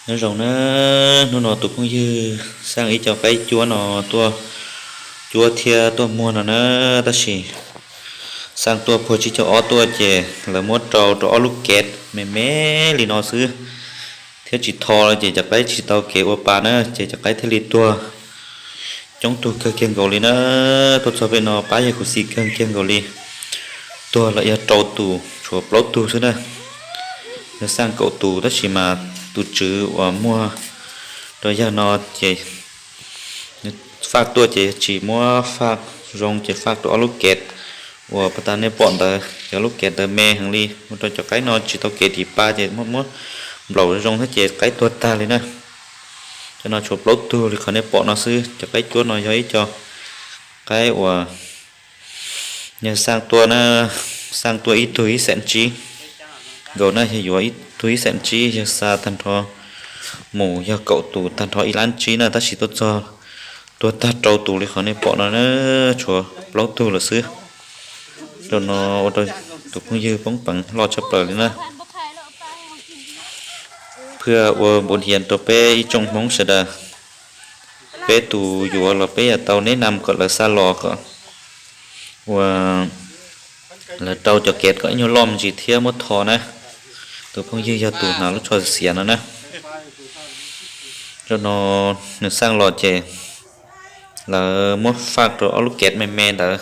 Nyob zoo na, hnub no tus phooj ywg xaj ib co qaib cuab no tuaj cuab thiab tuaj muag no na, tab sis xaj tuaj puag tsib caug ob tuaj ces lawv muab rau rau ob lub kev me me li no xwb, thiab tsis tho ces cov qaib tsis tau kev ua pa na, ces cov qaib thiaj li tuag coob tug kawg kiag nkaus li na. Tuaj txog pem no pab yawg khuv xim kawg kiag nkaus li, tuag lawm yog rau tus, tshuav plaub tug xwb na. Yawg xaj kaum tus tab sis mas tus tswv uas muag rau yawg no ces faj tuaj ces tsis muab faj zoo ces faj rau ob lub kev uas pas tas nej pom ntawd, cov lub kev ntawd me heev li, ua rau cov qaib no tsis tau kev dim pa ces muab muab nplaum zoo thiab ces qaib tuag tag li na. Cov no tshuav plaub tug li qhov nej pom no xwb. Cov qaib cuab no yog ib co qaib uas yawg xaj tuaj na, xaj tuaj ib tug ib xees tsib nkaus na, yog yuav ib tug ib xees tsib, yawg xa tag nrho mus yog kaum tus tag nrho ib lab tsib na, tab sis tuaj txog tuag tag rau tus li qhov nej pom no na, tshuav plaub tug lawm xwb. Rau no ua rau tus phooj ywg poob peev loj tshaj plaws li na. Phaj ua npus hias rau peb ib tsoom Hmoob sawv daws, peb tus yuav los peb yuav tau neb nam kom lawv xa los kom ua lawv rau cov kev kom ib nyuag loj me ntsis thiab muab tho na. Tus phooj ywg yog tus hnav lub tsho xiav no na. Rau no nws xaj los ces lawv muab faj rau ob lub kev me me ntawd,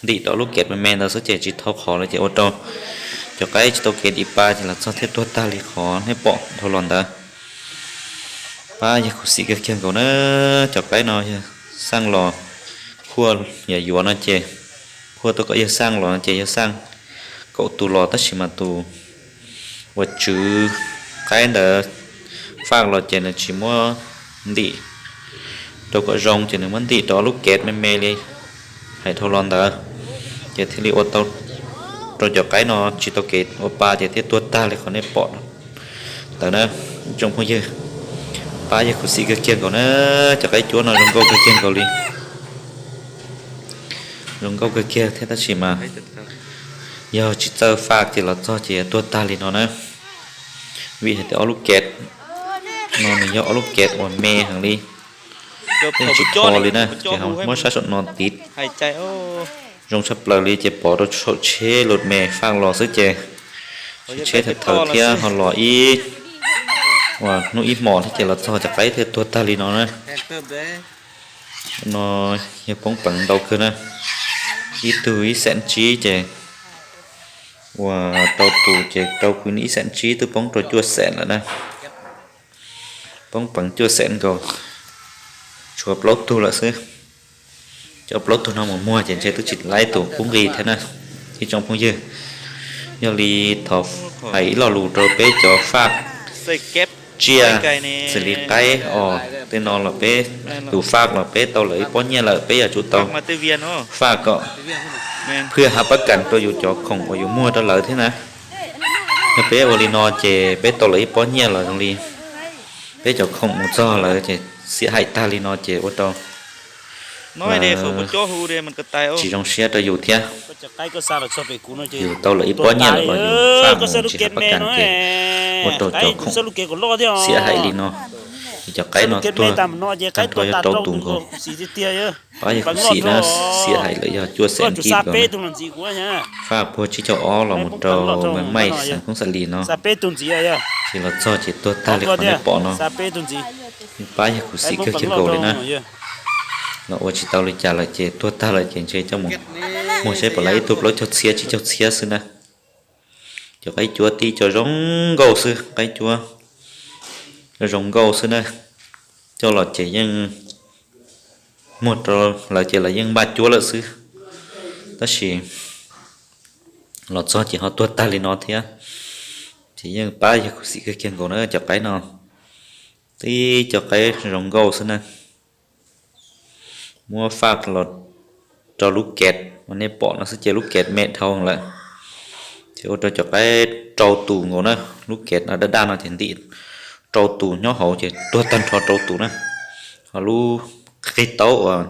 ntim rau ob lub kev me me ntawd xwb ces tsis tho qhov lawm ces ua rau cov qaib tsis tau kev dim pa ces los txog thiaj tuag tag li qhov nej pom dhau los ntawd. Pab yawg khuv xim kawg kiag nkaus na. Cov qaib no yawg xaj los khuaj yuav yuav no ces khuaj tuaj kom yawg xaj los no ces yawg xaj kaum tus los tab sis mas tus uas tswv qaib ntawd faj los ces nws tsis muab ntim rau kom zoo ces nws muab ntim rau ob lub kev me me li hais dhau los ntawd, ces thiaj li ua tau rau cov qaib no tsis tau kev ua pa ces thiaj tuag tag li qhov nej pom ntawd na. Ib tsoom phooj ywg, pab yawg khuv xim kawg kiag nkaus na. Cov qaib cuab no zoo nkauj kawg kiag nkaus li, zoo nkauj kawg kiag thiab tab sis mas yog tsis txawj faj ces los txog ces tuag tag li no na. Vim hais tias ob lub kev no nws yog ob lub kev uas me heev li, yeej tsis tho li na, ces ho muab sab saum no tiv zoo tshaj plaws li ces pov rau saum tsheb los me faj los xwb ces tsheb thawv thawv thiab ho los ib uas hnub ib hmos thiab ces los txog cov qaib thiaj tuag tag li no na. No yog poob peev ntau kawg na, ib tug ib xees tsib ces uas rau tus ces rau kwv ib xees tsib twb poob rau cuaj xees lawm na. Poob peev cuaj xees nkaus, tshuav plaub tug lawm xwb. Cov plaub tug no mus muag ces ntshe twb tsis laib tus pub nqi thiab na. Ib tsoom phooj ywg, yog li thov hais ib lo lus rau peb cov faj tsiaj xws li qaib os tej no los peb tus faj los peb tau lawv ib pob nyiaj lawm peb yuav tsum tau faj kom phwj hav pab kam rau yus cov khoom uas yus muag rau lawv thiab na. Yog peb ua li no ces peb tau lawv ib pob nyiaj los zoo li peb cov khoom mus txog lawv ces xiam haim tag li no ces ua rau tsis zoo siab rau yus thiab. Yus tau lawv ib pob nyiaj lawm los yus faj mus tsis hav pab kam ces ua rau cov khoom xiam haim li no. Ces cov qaib no tuag tag nrho yog rau tus nkaus. Pab yawg khuv xim na, xiam haim lawm yog cuaj xees kib nkaus na. Faj puag tsib caug ob los mus rau Meej Maij xeev Koob Xa Lis no, ces los txog ces tuag tag li qhov nej pom no. Pab yawg khuv xim kawg kiag nkaus li na. Los ua tsis tau li cas lawm ces tuag tag lawm ces ntshe coj mus muag saib puas laib ib tug plaub caug txhiab tsib caug txhiab xwb na. Cov qaib cuab tib co zoo nkauj xwb, qaib cuab zoo nkauj xwb na. Coj los ces yeej muag rau lawv ces lawv yeej npaj cuab lawm xwb, tab sis los txog ces ho tuag tag li no thiab. Ces yeej pab yawg khuv xim kawg kiag nkaus na cov qaib no. Tib co qaib zoo nkauj xwb na. Muab faj los rau lub kev uas nej pom no xwb ces lub kev me dhau lawm, ces ua rau cov qaib rau tus nkaus na. Lub kev daj daj no ces ntim rau tus nyob hauv ces tuag tag nrho rau tus na. Ho lub qig taub uas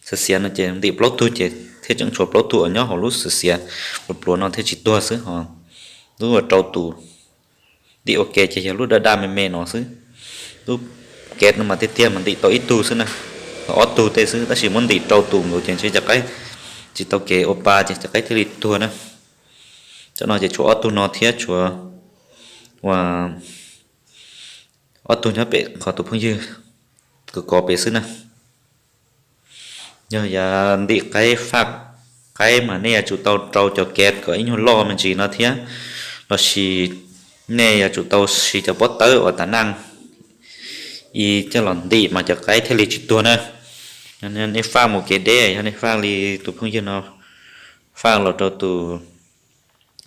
xiav xiav no ces ntim plaub tug ces thiaj tseem tshuav plaub tug uas nyob hauv lub xiav xiav pluav pluav no thiaj tsis tuag xwb, ho lub uas rau tus ntim ua ke ces yog lub daj daj me me no xwb. Lub kev no mas tiag tiag mas ntim tau ib tug xwb na, ob tug tej xwb, tab sis muab ntim rau tus nkaus ces ntshe cov qaib tsis tau kev ua pa ces cov qaib thiaj li tuag na. Cov no ces tshuav ob tug no thiab tshuav ua ob tug nyob pem qhov tus phooj ywg kov kov pem xwb na. Yog yav ntim qaib faj qaib mas nej yuav tsum tau rau cov kev kom ib nyuag loj me ntsis no thiab, los sis nej yuav tsum tau siv cov pob tawb uas tav naj i coj los ntim mas cov qaib thiaj li tsis tuag na. Nej faj mus kev deb, yog nej faj li tus phooj ywg no, faj los rau tus,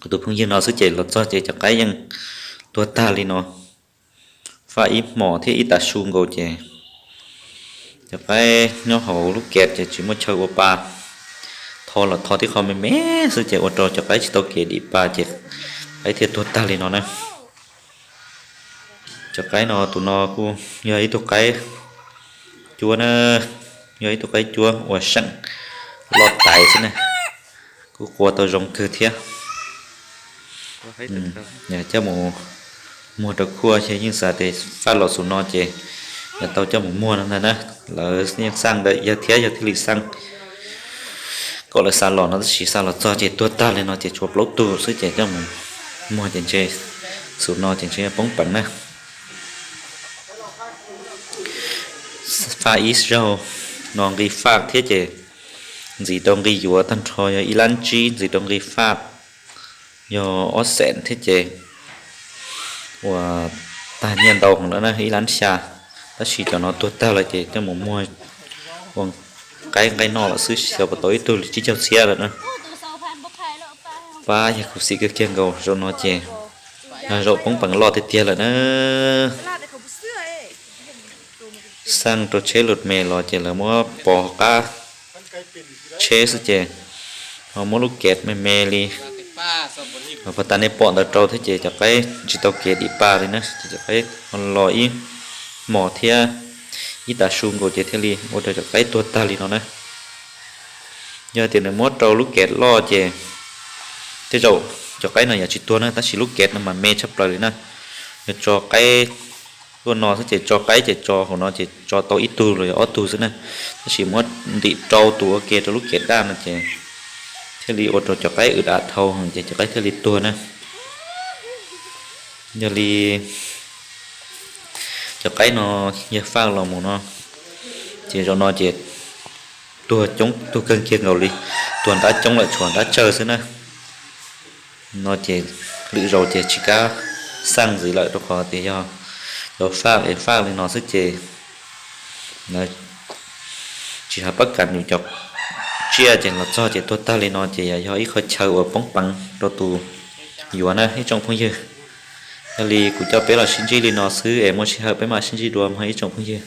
kuv tus phooj ywg no xwb ces los txog ces cov qaib yeej tuag tag li no. Faj ib hmos thiab ib tav su nkaus ces cov qaib nyob hauv lub kev ces tsis muaj chaw ua pa, tho los tho tib qho me me xwb ces ua rau cov qaib tsis tau kev dim pa ces qaib thiaj tuag tag li no na. Cov qaib no tus no kuj yog ib tug qaib cuab na, yog ib tug qaib cuab ua seem loj tais xwb na, kuj qua tau zoo kawg thiab. Coj mus muag rau khuaj ces yeej xav tias faj los xus no ces yuav tau coj mus muag no ntag na. Lawv yeej xaj ntawm yawg thiab yawg thiaj li xaj kom lawv xa los no tab sis xa los txog ces tuag tag li no ces tshuav plaub tug xwb ces coj mus muag ces ntshe xus no ces ntshe poob peev na. Faj ib zaug no nqi faj thiab ces ntxiv rau nqi yuav tag nrho yog ib lab tsib, ntxiv rau nqi faj yog ob xees thiab ces uas tag nyiaj ntau heev lawm na, ib lab xya. Tab sis cov no tuag tag lawm ces coj mus muag ua qaib nqaij noj lawm xwb, xyov puas tau ib tug li tsib caug txhiab lawm na. Pab yog khuv xim kawg kiag nkaus zaum no ces yog zaum poob peev loj tiag tiag lawm na. Xaj rau tsheb lus me los ces lawv muab pos hauv qab tsheb xwb ces ho muab lub kev me me li pas tas nej pom ntawd rau thiab ces cov qaib tsis tau kev dim pa li na, ces cov qaib ho los ib hmos thiab ib tav su nkaus ces thiaj li ua rau cov qaib tuag tag li no na. Yog tias nws muab rau lub kev loj ces tej zaum cov qaib no yuav tsis tuag na, tab sis lub kev no mas me tshaj plaws li na. Yog tso qaib tuaj no xwb ces tso qaib ces tso hauv no ces tso tau ib tug los yog ob tug xwb na, tab sis muab ntim rau tus ua ke rau lub kev daj no ces thiaj li ua rau cov qaib wm dav dhau ces cov qaib thiaj li tuag na. Yog li cov qaib no yawg faj los mus no ces zaum no ces tuag coob, tuag kawg kiag nkaus li, tuag nrab coob lawm tshuav nrab tsawg xwb na. No ces lwm zaus ces tsis kam xaj ntxiv lawm rau qhov tias yog cov faj es faj li no xwb ces lawv tsis hais pab kam yus cov tsiaj ces los txog ces tuag tag li no ces yog ib qho chaw uas poob peev rau tus yuav na ib tsoom phooj ywg. Yog li kuv coj peb los sib ntsib li no xwb es muaj sij hawm peb mam sib ntsib dua mog ib tsoom phooj ywg.